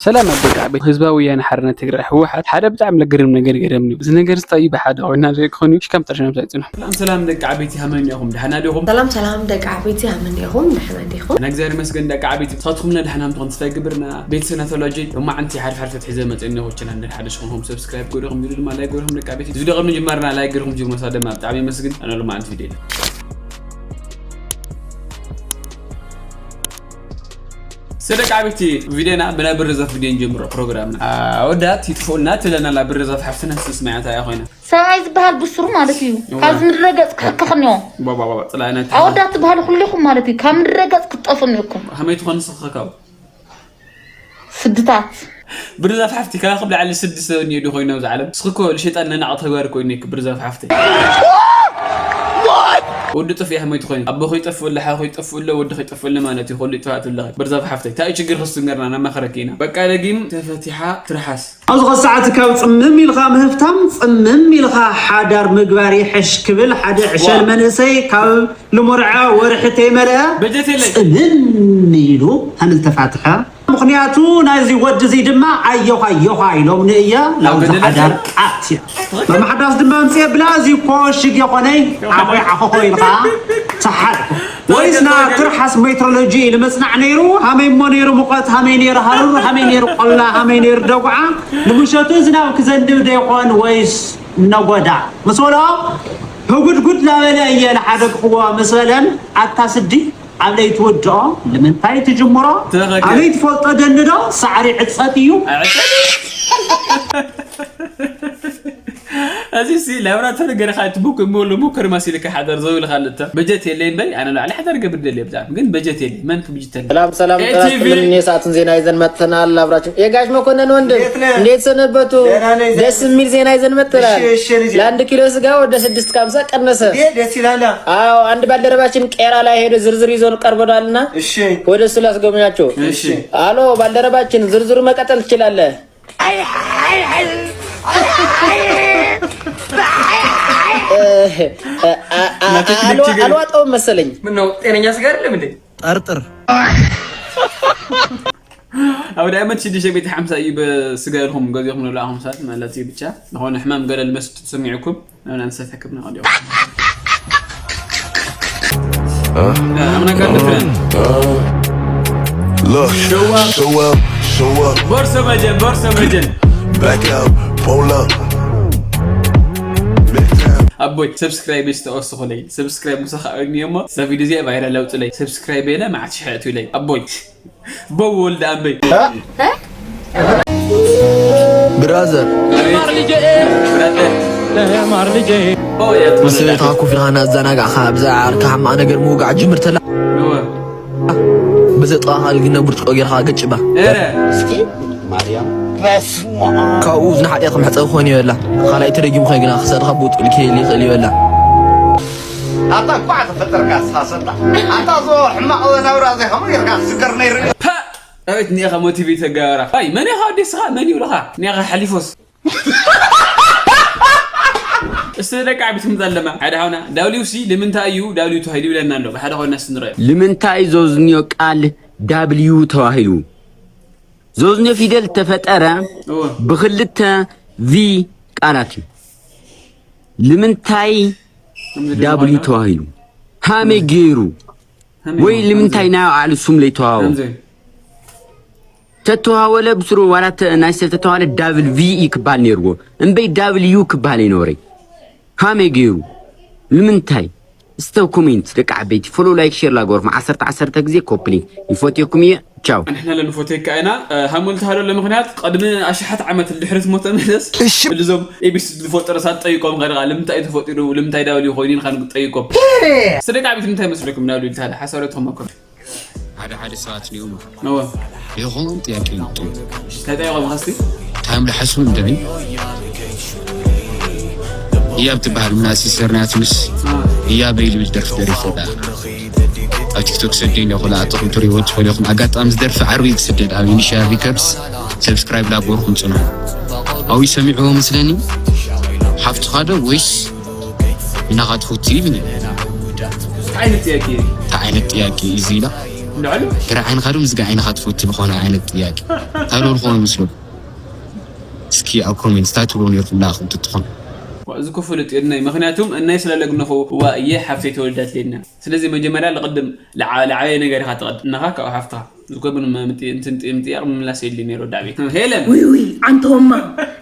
ሰላም ኣብ ደቂ ዓበይቲ። ህዝባዊ ወያነ ሓርነት ትግራይ ህወሓት ሓደ ብጣዕሚ ለገርም ነገር ገረምኒ። እዚ ነገር ዝታይ ብሓደ ኮይና ዘይኮኑ ሽካም ጠርሽና ምሳይ ጽንሑ። ሰላም ሰላም ደቂ ዓበይቲ ሃመን ኢኹም ደሓና ዲኹም? ሰላም ሰላም ደቂ ዓበይቲ ሃመን ኢኹም ደሓና ዲኹም? ኣነ እግዚኣብሔር ይመስገን ደቂ ዓበይቲ። ንሳትኩም ደሓና ምትኾን ተስፋ ይገብርና። ቤተሰብ ናቶሎጂ ሎማዓንቲ ሓድፍ ሓድፍ ሒዘ መጽእኒ ሆችና እንደ ሓደ ሽኹም ሰብስክራይብ ጎደኹም ይሉ ድማ ላይክ ጎደኹም ደቂ ዓበይቲ። እዚ ደቕም ጅማርና ላይክ ገርኹም ጅምሮ ሳደማ ብጣዕሚ ይመስግን። ኣነ ሎማዓንቲ ቪዲዮ ሰደቃ ቤቲ ቪዲዮና ብናይ ብርዘፍ ቪዲዮ ንጀምሮ ፕሮግራምና። ኣወዳት ይጥፍኡልና ትብለና ኣላ ብርዘፍ ሓፍትና ስስማያታ እያ ኮይና። ሰብኣይ ዝበሃል ብስሩ ማለት እዩ። እዋ። ካብዚ ምድረ ገጽ ክሕክኽንዮ። ባባባ ጥላይና ኣወዳት ትበሃሉ ኩልኹም ማለት እዩ። ካብ ምድረ ገጽ ክትጠፍኡኒ እኩም። ከመይ ትኾን ንስኺ ካብ? ስድታት። ብርዘፍ ሓፍቲ ካብ ክብ ላዕሊ ስድስት ሰብ እኒኦ ዶ ኮይኑ ኣብዚ ዓለም? ንስኺ እኮ ንሸይጣን ነናቕ ተግባር ኮይኑ እዩ ብርዘፍ ሓፍቲ። ወዲ ጥፍእ ሓመይ ትኾይኑ ኣቦ ከይጠፍእ ኣሎ ሓው ከይጠፍእ ኣሎ ወዲ ከይጠፍእ ኣሎ ማለት እዩ። ኩሉ ይጥፋእ ኣለኺ ብርዛፍ ሓፍተይ። እንታይ እዩ ችግር ክስንገርና ነማኸረኪ ኢና። በቃ ደጊም ተፈቲሓ ትርሓስ። ኣብዚ ኸ ሰዓት ካብ ጽምም ኢልኻ ምህፍታም ጽምም ኢልኻ ሓዳር ምግባር ይሕሽ ክብል ሓደ ዕሸል ዋው። መንእሰይ ካብ ልሙርዐ ወርሒ ተይመልአ በጀት የለይ። ጽምም ኢሉ ሃምል ተፋትሐ። ምኽንያቱ ናይዚ ወዲ እዚ ድማ ኣዮኻ ኣዮኻ ኢሎም ንእያ ናብዚ ኣበደለካ? ሓዳር ኣትያ። መማሓዳስ ድማ ኣምፅኤ ብላ እዚ እኮ ሽግ የኾነይ ዓኾይ ዓኾኾ ኢልካ ተሓልፎ። ወይስ ና ትርሓስ ሜትሮሎጂ ኢሉ መፅናዕ ነይሩ ሃመይ እሞ ነይሩ ሙቐት ሃመይ ነይሩ ሃሩር ሃመይ ነይሩ ቆላ ሃመይ ነይሩ ደጉዓ ንምሸቱ ዝናብ ክዘንብ ዶ ይኾን ወይስ ነጎዳ ምስ በሎ ህጉድጉድ ላበለ እየ ልሓደግክዎ ምስ በለን ኣታ ስዲ ኣብ ለይቲ ወድኦ ንምንታይ ትጅምሮ ትኽክል። ኣበይ ትፈልጦ ደንዶ ሳዕሪ ዕፀት እዩ። እዚ ሲ ላብራቶሪ ገርኻ ትቡክ ሙሉ ሙክር ማሲልካ ሓደር ዘውልካ ኣለተ በጀት የለይ እምበይ ኣነ ላዕሊ ሓደር ገብር ደልየ ብጣዕሚ ግን በጀት የለይ መን ክብጅተል ሰላም ሰላም ኤ ቲ ቪ። ጤና ይስጥልን። የሰዓቱን ዜና ይዘን መጥተናል። አብራችሁ የጋሽ መኮንን ወንድም እንዴት ነህ? እንዴት ሰነበቱ? ደህና ነኝ፣ ደስ እግዚአብሔር የሚል ዜና ይዘን መጥተናል። እሺ፣ እሺ፣ ልጅ። ለአንድ ኪሎ ስጋ ወደ ስድስት ከሀምሳ ቀነሰ። እንዴ፣ ደስ ይላል። አዎ፣ አንድ ባልደረባችን ቄራ ላይ ሄዶ ዝርዝር ይዞን ቀርበናልና እሺ። ወደ እሱ ላስጎብኛቸው። እሺ። አሎ ባልደረባችን፣ ዝርዝሩ መቀጠል ትችላለህ። እ፣ እ፣ አ- አ- መቼ አልዋ- ክልክል? አልዋጠውም መሰለኝ። ምን ነው ጤነኛ ስጋ አይደለም እንዴ? ጠርጥር። ኣብ ዳይመንድ ሽዱሽተ ቤት ሓምሳ እዩ በስጋ ኢልኩም ገዚኹም ንብላ ኣኹም ሰባት ማለት እዩ። ብቻ ዝኾነ ሕማም ገለ ልመስል ተሰሚዕኩም ንብላ ንሰተክብና ቀዲኹም። ኣምና ጋር ልፍረን Look, show up, show up, show up. ቦርሶ መጀን ቦርሶ መጀን Back up, pull up. Big time. ኣቦይ ሰብስክራይብ ዝተወስኹለይ ሰብስክራይብ ምሳኻ እኒኦሞ እዛ ቪዲዮ እዚኣ ቫይራል ለውጥለይ ሰብስክራይብ የለ መዓት ሽሐ እትብለይ ኣቦይ በው ወልደ ኣንበይ ብራዘር። ምስ ሰበይትኻ ኮፍ ኢልካ እናዘናጋዕካ ብዛዕባ ዓርካ ሕማቕ ነገር ምውጋዕ ጅምር ተላ። ብዘጥቓኻ ኣልግነ ብርጭቆ ጌርካ ገጭባ። ካብኡ ዝንሓጥያ ከም ሕፀ ክኾን ይበላ። ካልኣይ ተደጊሙ ኸይ ግና ክሳድኻ ብውጥል ክህል ይኽእል ይበላ። ኣታ እንኳዕ ተፈጠርካ ኣስተሳሰብና ኣታ ዞ ሕማቕ ዘናብራ ዘይከምኡ ጌርካ ክስከር ነይሩ እዩ። ፓ! ኣቤት እኒኻ ሞቲቬት ተጋበራ። ኣይ መን ኢኻ ወዲ ስኻ መን ይብልኻ? እኒኻ ሓሊፎስ። እስቲ ደቂ ዓቢት ምዛ ኣለማ ሓደ ሓውና ዳብሊው ሲ ንምንታይ እዩ ዳብሊው ተባሂሉ ይብለና ኣሎ ብሓደ ኮይና እስቲ ንረዮ። ንምንታይ ዞዝንዮ ቃል ዳብሊው ተባሂሉ? ዞዝንዮ ፊደል ተፈጠረ እወ። ብክልተ ቪ ቃላት እዩ። ንምንታይ ከምዚ ዳብሊው ድማ ተባሂሉ ሃመይ ገይሩ ሃመይ ወይ ነው፣ ልምንታይ ከምዚ። ናይ ባዕሉ ስም ለይተዋወ ከምዚ። ተተዋወለ ብስሩ ዋላ ተ- ናይ ሰብ ተተዋለ ዳብል ቪ ኢ ክበሃል ነይርዎ እምበይ ዳብል ዩ ክበሃል ኣይነበረ ሃመይ ገይሩ ልምንታይ ስተብ ኮሜንት ደቂ ዓበይቲ ፎሎ ላይክ ሼር ላገበርኩም ዓሰርተ ዓሰርተ ግዜ ኮፕሊንግ ይፈትየኩም እየ ቻው። ንሕና ለንፎተካ ኢና። ሃሙል ተሃለሉ ምኽንያት ቅድሚ ኣሽሓት ዓመት ድሕሪ ትሞተ መለስ እሺ። እዞም ኤቢሲ ዝፈጠረ ሳት ጠይቆም ከድኻ ልምንታይ ተፈጢሩ ልምንታይ ዳብሊው ኮይኑ ኢልካ ንጠይቆም። ስደቂ ዓቢት እንታይ መስለኩም ናብ ልብል ታዲያ ሓሳብ ዶ ተመክሩ? ሓደ ሓደ ሰባት ንዮም እወ። ይኹን ጥያቄ ይምጡ። እንታይ ጠይቆም ኸስቲ? ታይም ዝሓስቡ እንደኒ እያብ ትበሃል ምናሲ ሰርናያ ትንስ እያበይ ልብል ደርፊ ደሪፎ ዳ ኣብ ቲክቶክ ሰደኝ ዳኹላ ኣጥኹም ትሪዎ ትፈልኹም ኣጋጣሚ ዝደርፊ ዓርቢ ክስደድ ኣብ ኢኒሻል ሪከርድስ ሰብስክራይብ ላጎርኩም ጽኑ ኣዊ ሰሚዕዎ መስለኒ ሓፍትኻ ዶ ወይስ እናኻ ትፈቱ ይብል እንታይ ዓይነት ጥያቄ እዩ እንታይ ዓይነት ጥያቄ እዩ ኢላ ልዕሉ ግራ ዓይንኻ ዶ ምስጋ ዓይንኻ ትፈቱ ዝኾነ ዓይነት ጥያቄ ታሎ ዝኾነ ምስሉ እስኪ ኣብ ኮሜንት እንታይ ትብሉ ነርኩም ንኣኹም ትትኾኑ። እዚ ክፍሉጥ እነይ ምክንያቱም እነይ ስለለግነኹ ዋ እየ ሓፍተይ ተወልዳት ሌና ስለዚ መጀመርያ ልቕድም ልዓበየ ነገር ኢኻ ትቐድ እናኻ ካብኡ ሓፍትኻ ዝኮብን እንትን ምጥያቕ ምምላስ የድሊ ነይሩ ወዳ ቤት ሄለን ውይ ውይ ኣንተወማ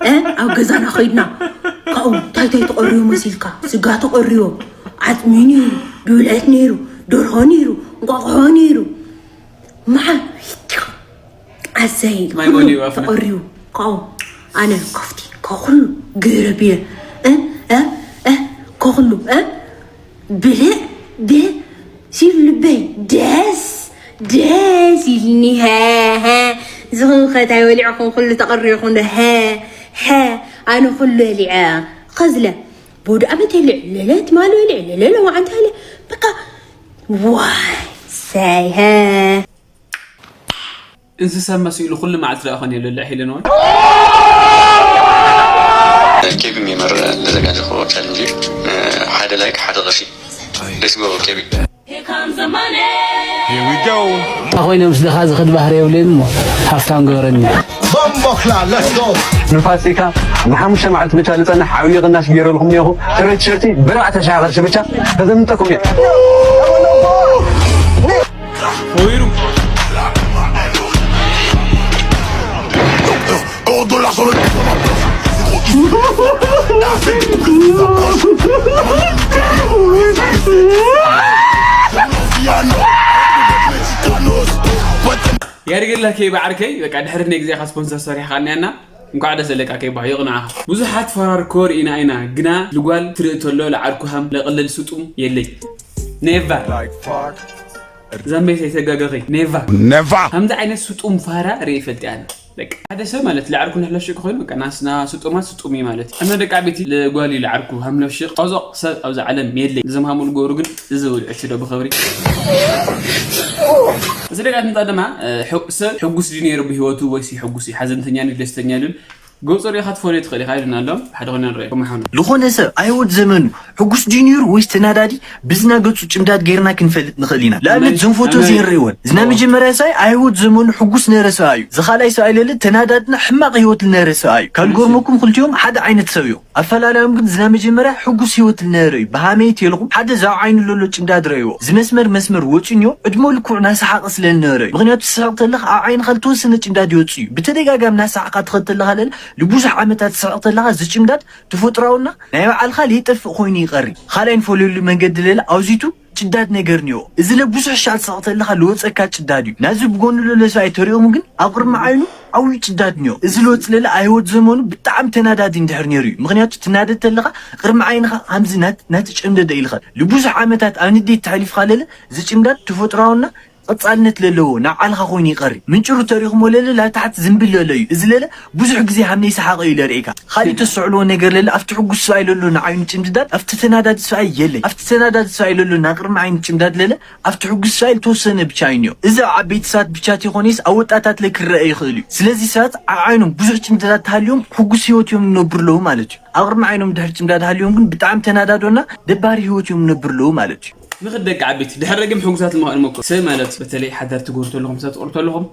እ ኣብ ገዛና ከይድና ካብኡ እንታይ እንታይ ተቐርዮ መሲልካ ስጋ ተቐርዮ ዓፅሚ ነይሩ ዱለት ነይሩ ደርሆ ነይሩ እንቋቑሖ ነይሩ መዓ ኣዘይ ማይ ወልዩ ኣፍና። ተቐርዩ ካብኡ ኣነ ከፍቲ ከኹሉ ገይረ ብየ እ እ እ ከኹሉ እ ብልዕ ደ ሲሉ ልበይ ደስ ደስ ኢልኒ ሀ ሀ ዝኽንከታይ ወሊዕኹም ኩሉ ተቐሪኹም ዶ ሀ ሀ ኣነ ኩሉ ወሊዐ ኸዝለ ቦዲ ኣመት የለ ለለ ትማል ወሊዕ ለለ ለዋዓንታ የለ በቃ ዋይ ሳይ ሀ እንስሳ መሲሉ ኩሉ መዓልቲ ደኣ ኾን የለ ልዕ ሄለን ወይ ኬቢ ሜመር ለዘጋጀኸዎ ቻለንጅ ሓደ ላይክ ሓደ ቅርሺ ደስ ጎ ኬቢ Here we go. ኮይነ ምስ ድኻ ዝኽድ ባህሪ የብልን እሞ ሃፍታም ገበረኒ ንፋሲካ ንሓሙሽተ መዓልቲ ብቻ ዝፀንሕ ዓብዪ ቅናሽ ገይረልኩም እኒኹ። ጥረ ቲሸርቲ ብራዕ ተሽዓ ቅርሺ ብቻ ከዘምጠኩም እየ። ያድግለኪ ብዓርከይ በቃ ድሕሪ ናይ ግዜኻ ስፖንሰር ሰሪሕኻኒ ያና እንኳዕ ደስ ኣለካ ከይባህ ይቕንዓኻ ብዙሓት ፈራር ኮር ኢና ኢና ግና ልጓል ትርኢ ተሎ ለዓርኩ ሃም ለቕልል ስጡም የለይ ኔቨር ዛምበይ ሰይተጋገኺ ኔቨር Never. ከምዚ ዓይነት ስጡም ፋራ ርኢ ይፈልጥ ያና በቃ ሓደ ሰብ ማለት ለዓርኩ ንሕለሽቅ ኮይኑ በቃ ናስና ስጡማት ስጡም እዩ ማለት እዩ። እነ ደቂ ዓበይቲ ለጓል እዩ ለዓርኩ ሃም ለሽቅ ኦዞ ሰብ ኣብዚ ዓለም የለይ። እዞም ሃሙ ልገብሩ ግን እዚ ውልዕቲ ዶ ብኸብሪ እዚ ደቂ ዓበይቲ ድማ ሰብ ሕጉስ ድዩ ነይሩ ብህይወቱ ወይስ ሕጉስ እዩ ሓዘንተኛ ድዩ ደስተኛ ይብል ገጹ ሪኢኻ ትፈልዮ ትኽእል ኢኻ ኢሉና ኣሎ ሓደ ኾነ ንረኦ ከመሓኑ ዝኾነ ሰብ ኣይወድ ዘመኑ ሕጉስ ድዩ ነይሩ ወይስ ተናዳዲ ብዝና ገጹ ጭምዳድ ገይርና ክንፈልጥ ንኽእል ኢና። ንኣብነት እዞም ፎቶ እዚአን ርእይወን። ዝና መጀመርያ ሰብኣይ ኣይወድ ዘመኑ ሕጉስ ነይረ ሰብኣይ እዩ። ዝኻልኣይ ሰብኣይ ለለ ተናዳድና ሕማቕ ህይወት ልነይረ ሰብኣይ እዩ። ካብ ልገርመኩም ክልቲኦም ሓደ ዓይነት ሰብ እዮም። ኣፈላላዮም ግን ዝና መጀመርያ ሕጉስ ህይወት ልነይረ እዩ። ብሃመይ ተልኹም ሓደ ዛብ ዓይኑ ለሎ ጭምዳድ ረእይዎ። ዝመስመር መስመር ወጺኡን እዮ ዕድሞ ልክዑ ናሰሓቐ ስለ ልነይረ እዩ። ምኽንያቱ ትስሕቕ ተለኻ ኣብ ዓይንኻ ልተወሰነ ጭምዳድ ይወጽእ እዩ። ብተደጋጋሚ ናሰሓቕካ ትኸድ ተለኻ ለለ ልብዙሕ ዓመታት ትስሕቕ ተለኻ እዚ ጭምዳድ ተፈጥራውና ናይ ባዕልኻ ለይጠፍእ ኮይኑ ይቐሪ። ኻልኣይ ንፈለየሉ መንገዲ ለለ ኣውዚቱ ጭዳድ ነገር ንዮ። እዚ ለ ብዙሕ ሻዕ ትስሕቕ ተለኻ ልወፀካ ጭዳድ እዩ። ናዚ ብጎኑ ለለ ሰብኣይ ተሪኦም ግን ኣብ ቅድሚ ዓይኑ ዓብዩ ጭዳድ ንዮ። እዚ ልወፅ ለለ ኣይወት ዘመኑ ብጣዕሚ ተናዳዲ እንድሕር ነይሩ እዩ። ምኽንያቱ ትናደድ ተለኻ ቅድሚ ዓይንኻ ሃምዚ ናትጨምደደ ኢልኻ ልብዙሕ ዓመታት ኣብ ንዴት ተሕሊፍኻ ለለ እዚ ጭምዳድ ተፈጥራውና ቀጻልነት ለለዎ ናብ ዓልኻ ኮይኑ ይቐሪ። ምንጭሩ ተሪኹሞ ለለ ላብ ታሕቲ ዝንብል ለለ እዩ። እዚ ለለ ብዙሕ ግዜ ሃም ነይ ሰሓቐ እዩ ለርእካ። ካሊእ ተስተውዕልዎ ነገር ለለ ኣብቲ ሕጉስ ሰብኣይ ለሎ ንዓይኑ ጭምድዳድ ኣብቲ ተናዳዲ ሰብኣይ የለይ። ኣብቲ ተናዳዲ ሰብኣይ ለሎ ናቅርሚ ዓይኑ ጭምዳድ ለለ ኣብቲ ሕጉስ ሰብኣይ ልተወሰነ ብቻ እዩ እኒኦ። እዚ ኣብ ዓበይቲ ሰባት ብቻ ተይኮነይስ ኣብ ወጣታት ለ ክረአ ይኽእል እዩ። ስለዚ ሰባት ኣብ ዓይኖም ብዙሕ ጭምድዳድ ተሃልዮም ሕጉስ ህይወት እዮም ዝነብሩ ኣለዉ ማለት እዩ። ኣብ ቅድሚ ዓይኖም ድሕር ጭምዳድ ሃልዮም ግን ብጣዕሚ ተናዳዶና ደባሪ ህይወት እዮም ዝነብሩ ኣለዉ ማለት እዩ። ንኽድ ደቂ ዓበይቲ ድሕር ረጊም ሕጉሳት ንምዃን እሞ እኮ ሰብ ማለት በተለይ ሓዳር ትገብሩ ተለኹም ሰብ ትቕሩ ተለኹም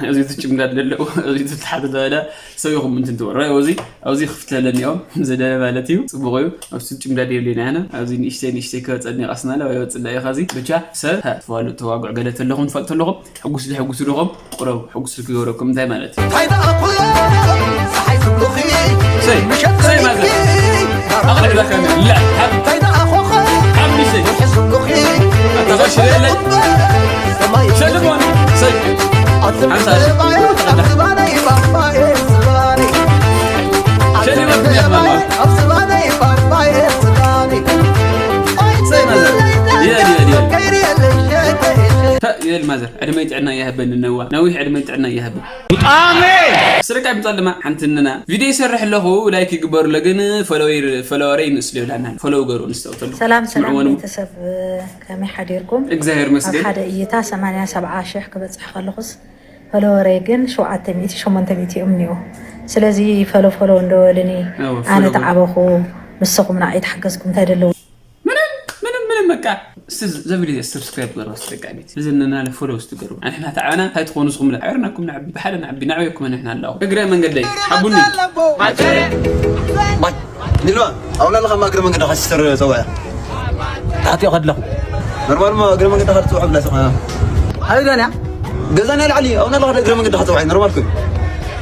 እዚ ትጭምዳድ ለለው እዚ ትሓተ ተበለ ሰብ ይኹም እንትን ትበረ እዚ ኣብዚ ክፍትለለኒ እዮም ዘደለ ማለት እዩ። ጽቡቕ እዩ። ኣብዚ ትጭምዳድ የብለና ያነ ኣብዚ ንእሽተይ ንእሽተይ ክበጸኒ ቀስናለ ወይ ወጽላ እዩ ኻዚ ብቻ ሰብ ትፈዋሉ ተዋጉዕ ገለ ተለኹም ትፈልጡ ኣለኹም ሕጉስ ድሕጉስ ድኹም ቁረቡ ሕጉስ ክገብረኩም እንታይ ማለት እዩ? እንታይ ደኣ ኩሎም ፀሓይ ዝብሉኺ ምሸት ሰይ ማለት ዘሊኪ ኣቕርብ ለካ ላ እንታይ ደኣ ኮኸብ ኣብ ምሸት ውሒ ዝብሉኺ ኣታ ጋሽ የለ ሰማይ ሸልሞን ሰይ ኣዝባነይ ባባየ ዝባነይ ኣዝባነይ ባባየ ዝባነይ ሰይ ማለት የል የል የል የል ማዘር ዕድመይ ጥዕና ይሃበኒ ነዋ ነዊሕ ዕድመይ ጥዕና ይሃበኒ ኣሜን። ስርቃ ይምጻል ድማ ሓንቲ እንና ቪድዮ ይሰርሕ ኣለኹ ላይክ ይግበሩለ ግን ፈለወረይ ንእስ ሌብላና ፈለው ገሩ ንስተውተሉ ሰላም ሰላም ቤተሰብ ከመይ ሓዲርኩም? እግዚኣብሔር ኣብ ይመስገን። ሓደ እይታ ሰማንያ ሰብዓ ሽሕ ክበፅሕ ከለኹስ ፈለወረይ ግን ሸውዓተ ሚእቲ ሸሞንተ ሚእቲ እዮም እኒኦ። ስለዚ ፈሎ ፈሎ እንደበሉኒ እወ፣ ኣነ ፈሎ በሉ። ተዓበኹ ንስኹም ንዓይ ተሓገዝኩም እንታይ ደለዎ? ምንም ምንም ምንም በቃ እስቲ ዘ ቪድዮ ሰብስክራይብ ገርባ፣ እስቲ ደቂ ቤት ብዘነና ለፎሎ ውስጥ ገርባ። ንሕና ተዓበና እንታይ ትኾኑ ስኹም ለ ዕርናኩም ንዓቢ ብሓደ ንዓቢ ናዕበየኩም ንሕና ኣለኹ። እግረ መንገደይ ሓቡኒ። ሚልዋ፣ ኣብና ኣለኻ እግረ መንገድኻ ሲስተር ጸውዐ። ኣትዮ ከድለኹ። ኖርማል ማ እግረ መንገድኻ ትጸውዐ ብላ ሰማ። ኣይ ዳንያ። ገዛና ላዕሊ፣ ኣብና ኣለኻ እግረ መንገድኻ ጸውዐ፣ ኖርማል ኮይኑ።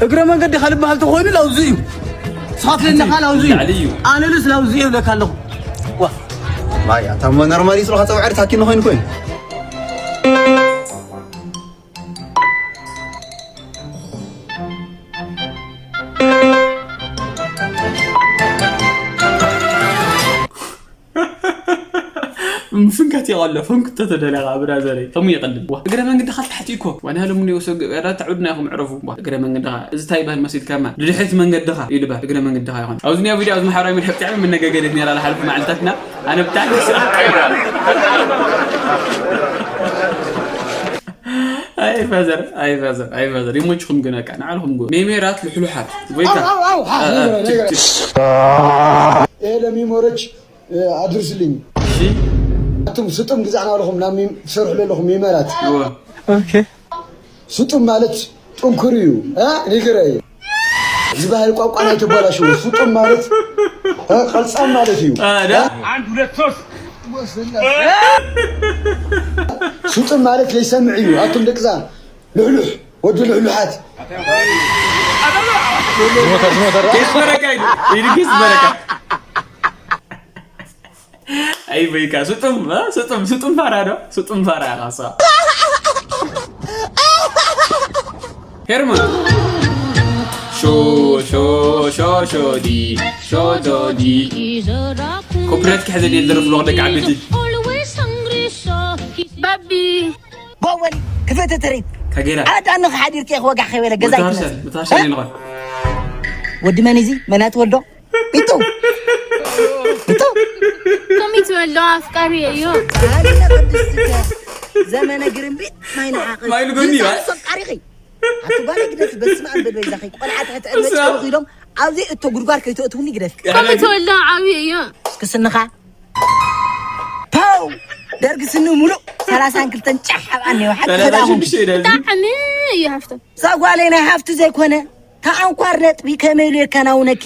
እግረ መንገድኻ ልበሃል ተኾይኑ ላውዚ እዩ። ስኻት ለለኻ ላውዚ እዩ። ላዕሊ እዩ። ኣነ ልስ ላውዚ እዩ ብለካ ኣለኹ። ዋ። ማይ፣ ኣታ ሞ ኖርማል እዩ፣ ስልኻ ጸውዐ ታኪ ንኾይኑ ኮይኑ። ምፍንካት ይቐሎ፣ ፈንክቶ ተደለኻ ብራዘረይ። ከምኡ ይቐልል። ዋ፣ እግረ መንገድኻ ተሓቲ እኮ። ዋና ሎሚ ንየው ሰው ገበራ ተዕብድና ኢኹም ዕረፉ። ዋ፣ እግረ መንገድኻ። እዚ እንታይ ይበሃል መሲልካማ? ድድሕሪት መንገድኻ ይልበሃል። እግረ መንገድኻ ይኾን። ኣብዚ ኒያ ቪድዮ፣ ኣብዚ ማሕበራዊ ሚድያ ብጣዕሚ መነጋገሪት ነይራ፣ ዝሓለፉ መዓልታትና። ኣነ ብጣዕሚ ስራሕ ቀይራ። ኣይ ፋዘር፣ ኣይ ፋዘር፣ ኣይ ፋዘር። ይሞችኹም ግን በቃ፣ ንዓልኹም ጎ-፣ ሜሜራት ልሕሉሓት። ጎይታ። ኣው፣ ኣው፣ ኣው፣ ሓ፣ አ፣ አ፣ ነገረ፣ ችክ፣ ነገረ። ችክ። ይሄ ለሚሞሮች፣ እ፣ ኣድርስልኝ። እሺ። ኣቱም ስጡም ግዛዕና ኣለኹም፣ ናብ ሚም-፣ ትሰርሑ ዘለኹም ሜሜራት። እወ። ኦኬ። ስጡም ማለት ጥንኩር እዩ። እ? ንገረይ። እዚ ባህል ቋንቋ ናይ ተበላሽዎ። ስጡም ማለት፣ እ፣ ቀልጻም ማለት እዩ። አ፣ ዳ? እ? አንድ፣ ሁለት፣ ሶስት። ስጡም ማለት ለይሰምዕ እዩ። ኣቱም ደቅዛ ልሕሉሕ፣ ወዲ ልሕሉሓት። ዝሞተ፣ ዝሞተ። ኬስ በረካ እዩ። ይድግስ በረካ። ኣይ በይካ፣ ስጡም፣ እ? ስጡም፣ ስጡም ፋራ ዶ? ስጡም ፋራ ኢኻ፣ እሷ። ሄርሞን። ሾ፣ ሾ፣ ሾ፣ ሾ፣ ዲ፣ ሾ፣ ዶ፣ ዲ። ኮፒራይት ክሕዘ ድየ ዝደርፍ ኣለኹ፣ ደቂ ዓበይቲ። ባቢ። ቦወል፣ ክፈተ ተሪት። ካጌራ። ኣዳንኽ ሓዲርኪ ኢኽ ወጋሕ ከይበለ ገዛ መታሻ፣ ይትመጽእ። መታሻ እ? ይንኸል። ወዲ መን እዚ? መን ትወልዶ? ቢቱ። ቢቱ። ከመይ ትበሎ ኣፍቃሪ እዩ። ኣነ ቅድስቲ ዘመነ ግርምቢጥ ማይ ንዓቒ። ማይ ንጎኒ፣ ይዛር አ? ኣፍቃሪኺ። ኣቲ ጓል ግደፊ፣ በስመ ኣብ በል በይዛኺ። ቆልዓ ትሕቲ ዕድመ እሳ። ጨርኺ ኢሎም ኣብዚ እቶ ጉድጓድ ከይትእትውኒ ግደፊ። ከመይ ትበሎ ዓብዪ እዩ። እስኪ ስንኻ። ፓው! ደርጊ ስኒ ሙሉእ ሰላሳን ክልተን ጫሕ ኣብኣኒ እዩ። ሓቂ ሰላሳ ከዳኹም። ሽዱሽተ እዩ ደርጊ። ብጣዕሚ እዩ ሃፍቶም። እዛ ጓለይ ናይ ሃፍቱ ዘይኮነ፣ ተኣንኳር ነጥቢ ከመይ ኢሉ የከናውነኪ?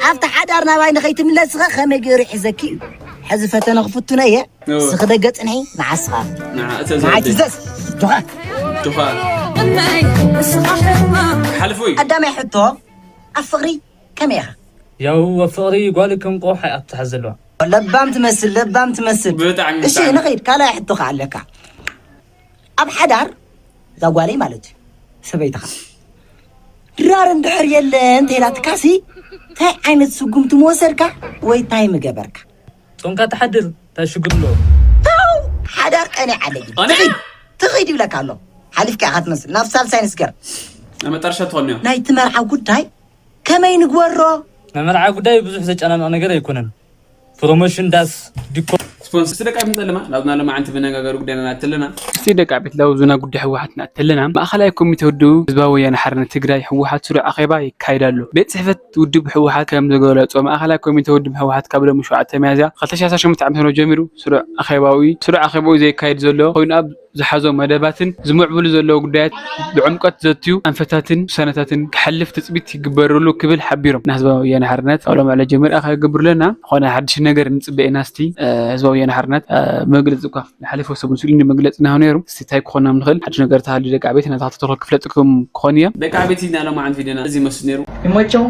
ኣብቲ ሓዳር ናባይ ንኸይትምለስኸ ከመይ ገይሩ ይሕዘኪ እዩ? ሕዚ ፈተነ ክፍትኖ እየ። እወ። ስኺ ደገ ጽንሒ፣ ንዓስኻ። ንዓ፣ እተ ንዓይ ዘወደይ። ትዘዝ። ዱኻ። ዱኻ። ሓልፉ እዩ። ቀዳማይ ሕቶ፣ ኣብ ፍቕሪ ከመይ ኢኻ? ያው ኣብ ፍቕሪ ጓል ከም ቆቕ ሓይ ኣብታ ዘለዋ። ለባም ትመስል፣ ለባም ትመስል። ብጣዕሚ፣ እሺ፣ ብጣዕሚ። ንኸይድ፣ ካልኣይ ሕቶ ከኣ ኣለካ። ኣብ ሓዳር፣ እዛ ጓለይ ማለት እዩ፣ ሰበይትኻ። ድራር እንድሕር የለን ተይላትካሲ፣ እንታይ ዓይነት ስጉምቲ ምወሰድካ ወይ እንታይ ምገበርካ? ጾምካ ትሓድር፣ እንታይ ሽግር ኣለዎ? ታው፣ ሓዳር ቀኒዓ ኣለኪ። ኣነ? ትኺድ፣ ትኺድ ይብለካ ኣሎ። ሓሊፍካ ኢኻ ትመስል። ናብ ሳልሳይ ንስገር። ኣብ መጣረሻ ትኾን እያ። ናይቲ መርዓ ጉዳይ ከመይ ንግበሮ? ናይ መርዓ ጉዳይ ብዙሕ ዘጨናንቕ ነገር ኣይኮነን። ፕሮሞሽን፣ ዳስ፣ ዲኮር። ስፖንስ፣ ደቂ ዓበይቲ ንጠልማ፣ ናብና ሎማዓንቲ መነጋገሪ ጉዳይና ንኣትለና። እስቲ ደቂ ዓበይቲ፣ ላብ ዙና ጉዳይ ህወሓት ንኣትለና። ማእኸላይ ኮሚቴ ውድብ ህዝባዊ ወያነ ሓርነት ትግራይ ህወሓት ስሩዕ ኣኼባ ይካይድ ኣሎ። ቤት ጽሕፈት ውድብ ህወሓት ከም ዝገለጾ፣ ማእኸላይ ኮሚቴ ውድብ ህወሓት ካብ ሎሚ ሸውዓተ ሚያዝያ ክልተ ሺሕ ዓሰርተ ሸሞንተ ዓመተ ምህረት ጀሚሩ ስሩዕ ኣኼባዊ፣ ስሩዕ ኣኼባዊ ዘካይድ ዘሎ ኮይኑ፣ ኣብ ዝሓዞ መደባትን ዝምዕብሉ ዘለዉ ጉዳያት ብዕምቆት ዘትዩ ኣንፈታትን ውሳነታትን ክሓልፍ ትጽቢት ይግበረሉ ክብል ሓቢሮም። ንህዝባዊ ወያነ ሓርነት ካብ ሎሚ ዕለት ጀሚሩ ኣኼባ ክገብር ኣለና። ዝኾነ ሓድሽ ነገር ንጽበ ኢና። እስቲ፣ እ፣ ህዝባዊ ወያነ ሓርነት፣ እ፣ መግለጺ እኳ ሓሊፉ ሰሙን ስኢሉ መግለጺ እናሃቡ ነይሩ። እስቲ እንታይ ክኾን ንኽእል ሓድሽ ነገር ተሃልዩ ደቂ ዓበይቲ ናታ ተተኽሎ ክፍለጥኩም ክኾን እየ። ደቂ ዓበይቲ ናይ ሎማዓንቲ ቪድዮና እዚ ይመስል ነይሩ። ይመቸው።